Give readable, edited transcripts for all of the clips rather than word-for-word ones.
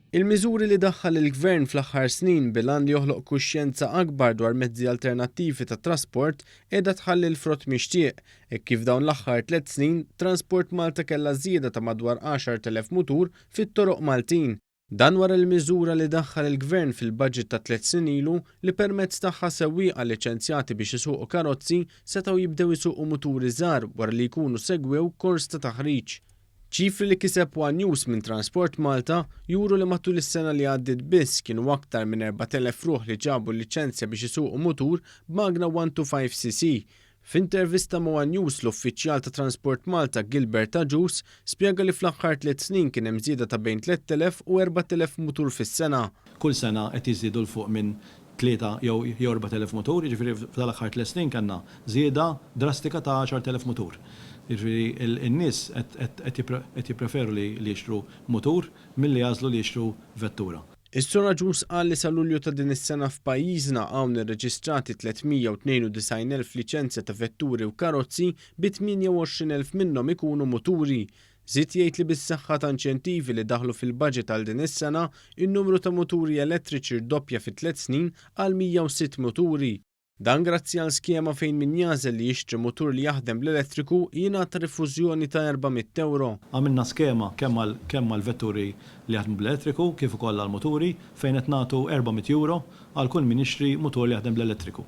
Il-miżuri li daħħal il-Gvern fl-aħħar snin bil-għan li joħloq kuxjenza akbar dwar mezzi alternattivi ta' trasport qiegħda tħalli l-frott mixtieq, hekk kif dawn l-aħħar tlett snin Transport Malta kellha żieda ta' madwar 10,000 mutur fit-toroq Maltin. Dan wara l-miżura li daħħal il-Gvern fil-budget ta' tlett snin ilu li permezz tagħha sewwieqa liċenzjati biex isuqu karozzi setgħu jibdew isuqu muturi żgħar wara li jkunu segwew kors ta' taħriġ. Ċifri li kiseb one News minn Transport Malta juru li matul is-sena li għaddiet biss kienu aktar minn 4,000 ruħ li ġabu l-liċenzja biex isuqu mutur b'magna 125 cc. F'intervista ma' one News l-uffiċjal ta' Transport Malta Gilbert Agius spjega li fl-aħħar tliet snin kien hemm żieda ta' bejn 3,000 u 4,000 mutur fis-sena. Kull sena qed jiżdiedu 'l fuq minn tlieta jew 4,000 mutur, jiġifieri f'dal-aħħar tliet snin kellna żieda drastika ta' 10,000 mutur. Jiġifieri n-nies qed jippreferu li jixtru mutur milli jagħżlu li jixtru vettura. Is-Sur Agius qal li sa Lulju ta' din is-sena f'pajjiżna hawn irreġistrati 392,000 liċenzja ta' vetturi u karozzi bi 28,000 minnhom ikunu muturi. Żied jgħid li bis-saħħa ta' inċentivi li daħlu fil-budget għal din is-sena, in-numru ta' muturi elettriċi rdoppja fi tlett snin għal 106 muturi. Dan grazzi għal skema fejn min jagħżel li jixtri mutur li jaħdem bl-elettriku jingħata rifużjoni ta' 400 ewro. Għamilna skema kemm għal kemm għall-vetturi li jaħdmu bl-elettriku kif ukoll għall-muturi fejn qed nagħtu 400 ewro għal kull min jixtri mutur li jaħdem bl-elettriku.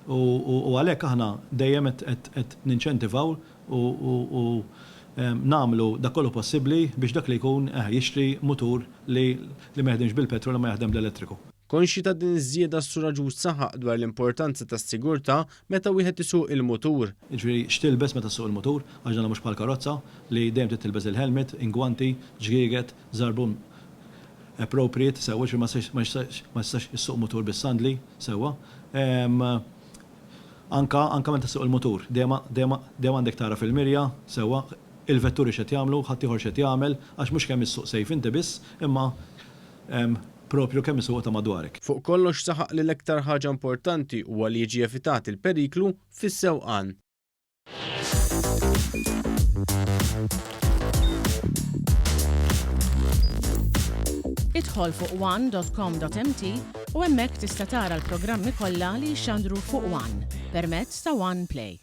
U għalhekk aħna dejjem qed qed ninċentivaw u nagħmlu dak kollu possibbli biex dak li jkun jixtri mutur li ma jaħdimx bil-petrol imma jaħdem bl-elettriku. Konxji ta' din iż-żieda s-Sur Agius saħaq dwar l-importanza tas-sigurtà meta wieħed isuq il-mutur. Jiġifieri x'tilbes meta ssuq il-mutur, għax dan mhux bħal karozza li dejjem trid tilbes il-helmet, ingwanti, ġgieget, żarbun appropriate sewwa, jiġifieri ma tistax issuq mutur bis-sandli sewwa. Anka, anka meta ssuq il-mutur, dejjem, dejjem, dejjem għandek tara fil-mirja, sewwa, il-vetturi x'qed jagħmlu, ħaddieħor x'qed jagħmel, għax mhux kemm issuq safe inti biss, imma proprju kemm isuqu ta' madwarek. Fuq kollox saħaq li l-iktar ħaġa importanti huwa li jiġi evitat il-periklu fis-sewqan. Idħol fuq one.com.mt u hemmhekk tista' tara l-programmi kollha li jixxandru fuq One permezz ta' One Play.